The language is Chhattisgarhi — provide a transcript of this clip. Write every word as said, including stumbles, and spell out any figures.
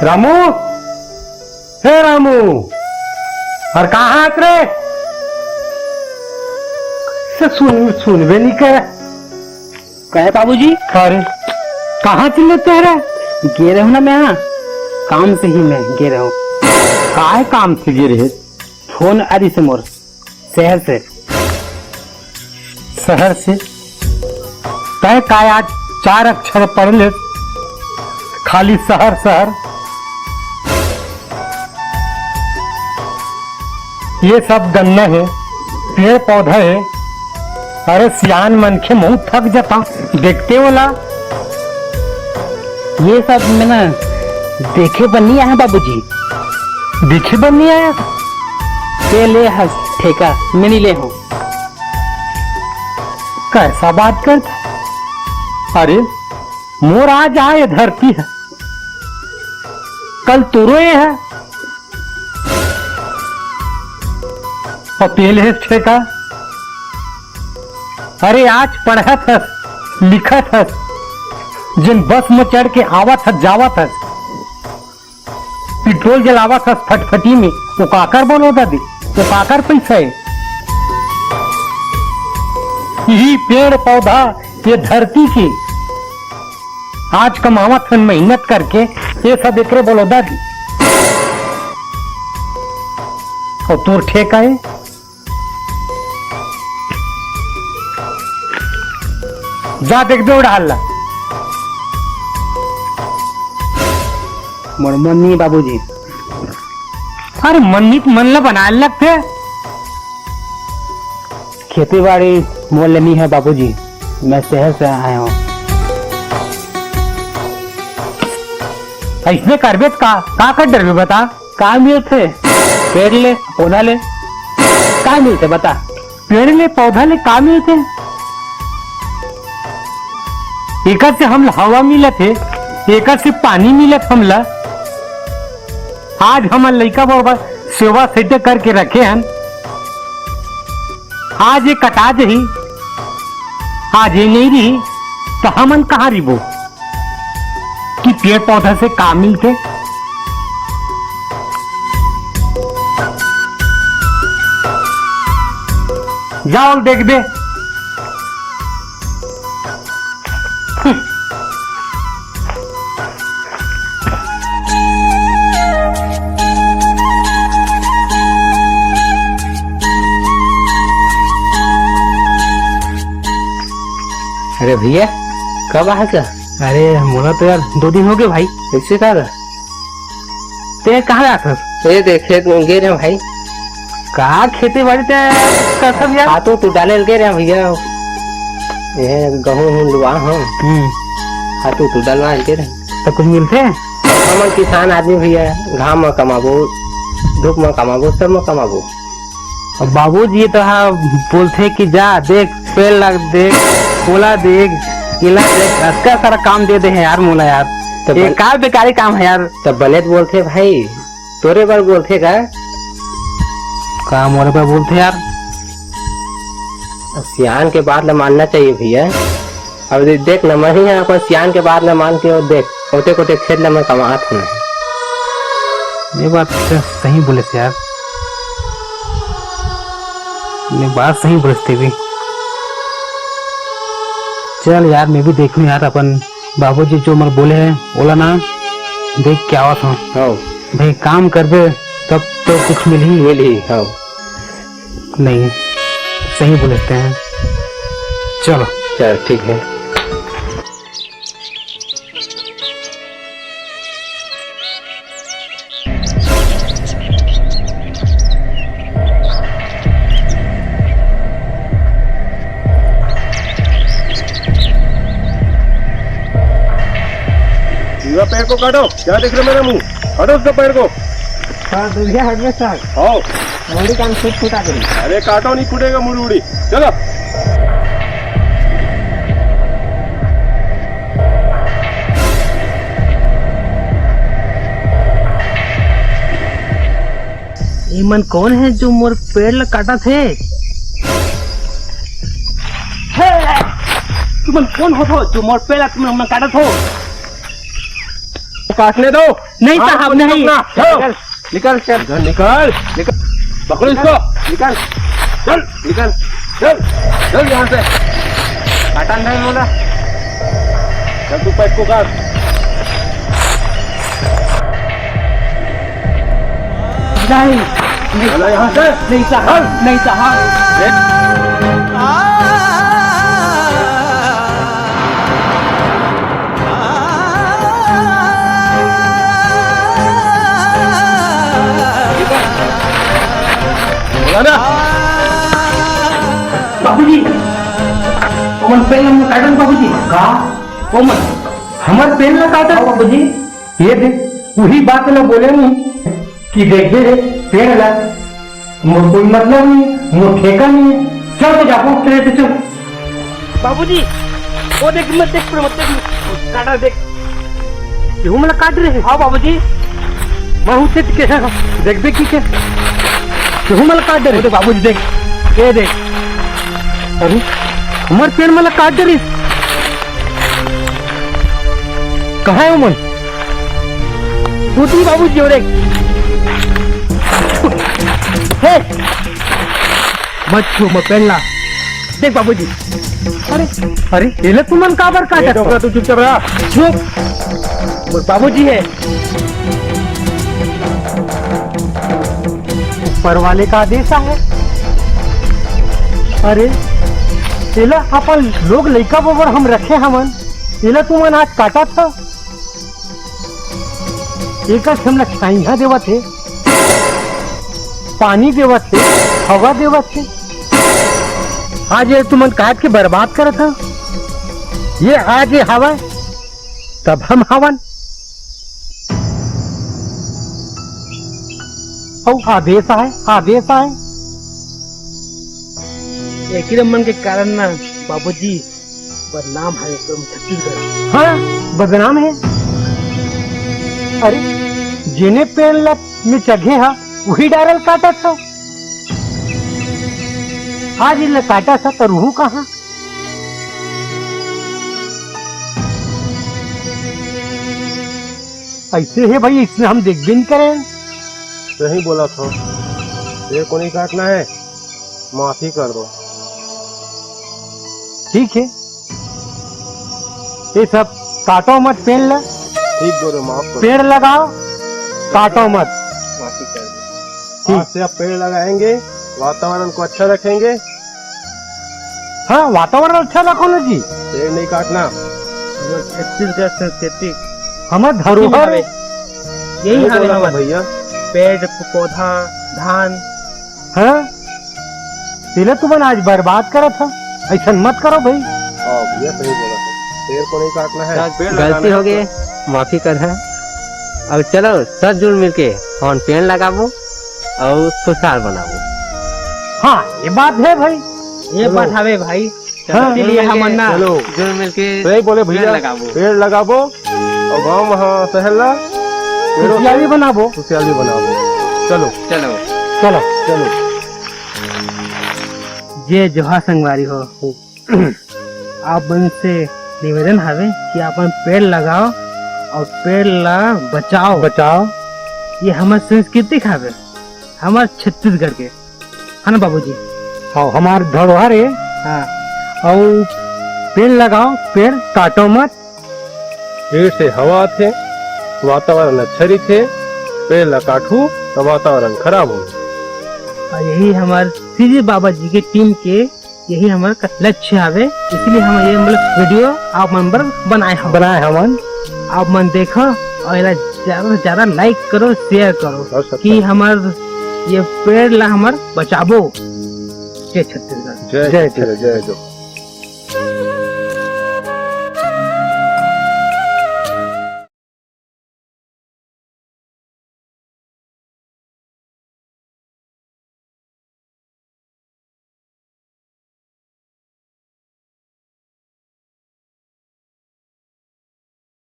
रामू, हे रामू, अरे कहाँ हस रे? से सुन, सुनबे नहीं करे। कहे बाबूजी? अरे, कहाँ चिल्ले तेरा? गे रहूं ना मैं, हाँ, काम से ही मैं गे रहूं। काय काम से गे रहे? फोन आरी से मोर, शहर से। शहर से? तय काय आज चार अक्षर पढ़ ले, खाली शहर, शहर। ये सब गन्ना है, पेड़ पौधा है। अरे सियान मनखे, महूं थक जाता देखते वाला। ये सब मैं ना देखे बर नहीं आया बाबूजी। देखे बर नहीं आया? ते ले हस ठेका, मैं नहीं ले हूँ। कैसा बात करता? अरे मोर आज आए धरती है, कल तुरो ये है। अउ तेल हे ठेका। अरे आज पढ़त हस, लिखत हस, जेन बस में चढ़ के आवत हस, जावत हस, पेट्रोल जलावत हस फटफटी में, वो काकर बलौदा दे? वो काकर पैसा है? यही पेड़ पौधा, ये धरती के आज कमावत हन मेहनत करके, ये सब एकरे बलौदा दे। अउ तोर ठेका है, जा देख दे उड़ाल ला। मोर मन नहीं बाबूजी। अरे मन नहीं तो मन ला बनाए लगथे। खेती बाड़ी मोर ले नहीं है बाबूजी, मैं शहर से आया हूँ। ऐसने करबे त का, का कर डरबे बता? का मिलथे? पेड़ ले, पौधा ले, का मिलथे बता? पेड़ ले, पौधा ले का मिलथे? एकर से हमला हवा मिलत हे, एकर से पानी मिलत हमला। आज हमर लइका बरोबर सेवा सत्य करके रखे हन, आज ये कटा जही, आज ये नहीं रही, तो हमन कहाँ रिबो? कि पेड़ पौधा से का मिलथे? जाओ देख दे। अरे भैया, कब आ गया? अरे मोला तो यार दो दिन हो गए भाई। कैसे का गा? ते कहाँ जात हस? ए देख खेत में गे रहे भाई। का खेती बाड़ी ते करथस यार? खातू तो डाले गे रहे भैया। ये गहूं हूं लुआ हम। हम्म। खातू तो डालना गे रहे। तो कुछ मिलथे? हमन किसान आदमी भैया, घाम में कमाबो, धूप में कमाबो, सब में कमाबो। अब बाबूजी तो हा बोलथे कि जा देख, पेड़ ला देख, ओला देख, एला देख, अतका सारा काम दे दे हे यार मोला यार। तो ये बन- का बेकारी काम हे यार? तो बने तो बोलथे भाई, तोरे बर बोलथे का? का मोरे बर बोलथे यार? सियान के बात ला मानना चाहिए भैया। अब दे-, देख ना, मैं ही अपन सियान के बात ला मान के, और देख, कोते कोते खेत ला मैं कमात हूँ। ये बात तो सही बोले थे यार, ये बात सही बोले थे भी। चल यार, मैं भी देखूं यार, अपन बाबूजी जो मोर बोले हे, ओला ना देख के आवत हूँ। हाँ। भाई, काम करबे तब तो कुछ मिलही। मिलही, हाँ। नहीं, सही बोलते हैं। चलो। चल, ठीक है। पूरा पैर को काटो, क्या देख रहे मेरा मुंह? काटो उसका पैर को। हाँ, दुनिया हट में सर। आओ। मुड़ी कान फूट फूटा करी। अरे काटो, नहीं फूटेगा मुड़ी उड़ी। चलो। ये मन कौन है जो मोर पेड़ ल काटत हे? हे, तुमन कौन हो थो जो मोर पेड़ ल तुमन काटत हो? काटने दो। नहीं हाँ, साहब, नहीं। निकल, निकल, चल। निकल, निकल। पकड़ो इसको। निकल। चल। निकल। चल। चल यहाँ से। काटा नहीं बोला। चल तू पेट को काट। नहीं, नहीं, चलो यहाँ से। नहीं साहब, नहीं साहब। बोला ना। बाबूजी, ओमन पेड़ ला काटन बाबूजी। का? ओमन हमर पेड़ ला काटन बाबूजी। ये देख, वही बात ला बोले नहीं कि देख दे रे पेड़ ला, मोर कोई मतलब नहीं, मोर ठेका नहीं। चल तो जाबो, तेरे से चल। बाबूजी, वो देख, मत देख, पूरा मत देख, काटा देख। केहू मन ला काट रहे हैं। हाँ बाबूजी। मैं उठे के देख देख की के। केहू मन ला काट रहे हैं। बाबूजी देख, ये देख। अरे, हमारे पेड़ मन ला काट रहे हैं। कहाँ है ओमन? उठी बाबूजी, वो देख। हे, मत छू, मत पेड़ ला। देख बाबूजी। अरे, अरे, ये ले तुमन काबर काटत हो? तू चुपचाप रहा। चुप। वो बाबूजी है। ऊपर वाले का आदेश आहे। अरे, तेला अपन लोग लइका बरोबर हम रखे हवन, तेला तुमन आज काटत हो। एकर से हमला छाइहा देवत हे, पानी देवत हे, हवा देवत हे। आज ये तुमन काट के बर्बाद करत हव। ये आज ये हवा, तब हम हवन। अउ आदेश आए, आदेश आए। एकरे मन के कारण ना बाबूजी बदनाम है एकदम छत्तीसगढ़। हाँ, बदनाम है। अरे, जेने पेड़ ला में चघे हा, वही डारल काटत हा। आज इला काटत हा, त रहू कहाँ? ऐसे है भाई, इसमें हम देख भी नहीं करें। सही बोला था, ये को नहीं काटना है। माफी कर दो। ठीक है, ये सब काटो मत पेड़ ला। ठीक बोले, माफ कर दो। पेड़ लगाओ, काटो मत। माफी कर दो। ठीक। आज से अब पेड़ लगाएंगे, वातावरण को अच्छा रखेंगे। हाँ, वातावरण अच्छा रखो ना जी। पेड़ नहीं काटना। हमर छत्तीसगढ़ संस्कृति हमर धरोहर हवे। यही सही हवे बोला हमर भैया। पेड़ पौधा धान। हाँ, तेला तुमन आज बर्बाद करत हो, ऐसन मत करो भाई। हाँ भैया, सही बोला है। पेड़ को नहीं काटना है, पेड़ लगाना है। गलती हो गई, माफी कर है। अब चलो सब जुड़ मिलके हमन पेड़ लगाबो और खुशहाल बनाबो। हाँ, ये बात है भाई। ये बात हवे भाई। हाँ। इसीलिए हमन ना चलो। जुड़ मिलके सही बोले भैया, पेड़ लगाबो। पेड़ लगाबो और गाँव में, हाँ, शहर ला पेड़ों से खुशहाली बनाबो। खुशहाली बनाबो। चलो। चलो। चलो। चलो। जय जोहार संगवारी हो। आप मन से निवेदन हवे कि अपन पेड़ लगाओ और पेड़ ला बचाओ। बचाओ। ये हमर सांस्कृतिक हवे, हमर छत्तीसगढ़ के, है ना बाबूजी? हाँ, हमार धरोहर है। हाँ। और पेड़ लगाओ, पेड़ काटो मत। पेड़ से हवा आथे, वातावरण अच्छा रहिथे। पेड़ ला काटहू तो वातावरण खराब हो। और यही हमार सीजी बाबा जी के टीम के यही हमार का लक्ष्य हवे, इसीलिए हम ये मतलब वीडियो आप मन बर बनाए हवन। बनाए हवन। आप मन देखो और एला ज्यादा से ज्यादा लाइक करो, शेयर करो और सब्सक्राइब कि करो। हमार ये पेड़ ला हमार बचाबो। जय छत्तीसगढ़। जय जय छत्तीसगढ़, जय जय।